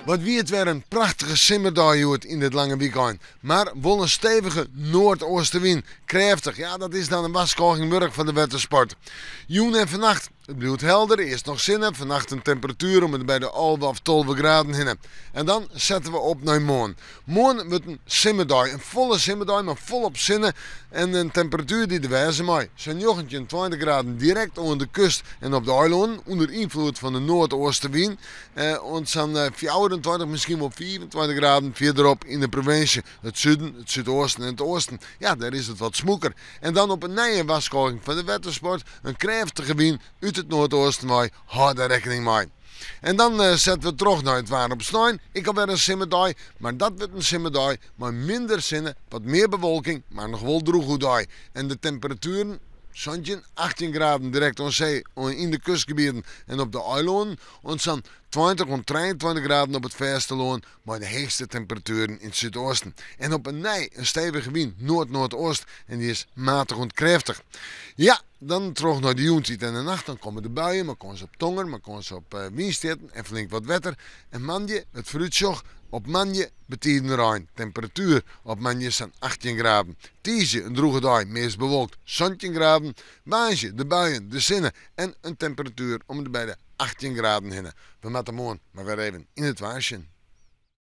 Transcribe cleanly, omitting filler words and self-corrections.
Wat wie it wer in prachtige simmerdei hjoed yn dit lange wykein. Mar wol in stevige noardeastewyn. Krêftich, ja dat is dan in warskôging wurdich foar de wettersport. Jûn en fannacht, it bliuwt helder, earst noch sinne, fannacht in temperatuer om en by de 11 of 12 graden hinne. En dan sette we op nei moarn. Moarn wurdt in simmerdei, in folle simmerdei mei folop sinne en in temperatuer dy't der wêze mei. Sa'n 19, 20 graden direkt oan de kust en op de eilannen, ûnder ynfloed fan de noardeastewyn. Oant sa'n 24, miskien wol 25 graden fierderop yn de provinsje, it suden, it súdoasten en it oasten. Ja, dêr is it wat smûker. En dan op 'e nij in warskôging foar de wettersport, in krêftige wyn út it noardoasten wei, hâld dêr rekkening mei. En dan sette we troch nei it waar op snein, ek alwer in simmerdei, mar dat wurdt in simmerdei mei minder sinne, wat mear bewolking, mar noch wol drûch oerdei. En de temperatueren, 17, 18 graden direkt oan see yn de kustgebieten en op de eilannen, oant sa'n 20 oant 23 graden op it fêstelân, mei de heechste temperatueren yn it súdoasten. En op 'e nij in stevige wyn noard-noardeast en dy is matich oant krêftich. Ja, dan troch nei de jûntiid en de nacht, dan komme de buien, mei kâns op tonger, mei kâns op wynstjitten en flink wat wetter. En moandei, it foarútsjoch, op moandei betiden rein. Temperatuer op moandei sa'n 18 graden. Tiisdei in drûge dei, meast bewolkt, 17 graden. Woansdei de buien, de sinne en in temperatuer om en by de 18 graden hinne. We moatte moarn mar wer even yn it waar sjen.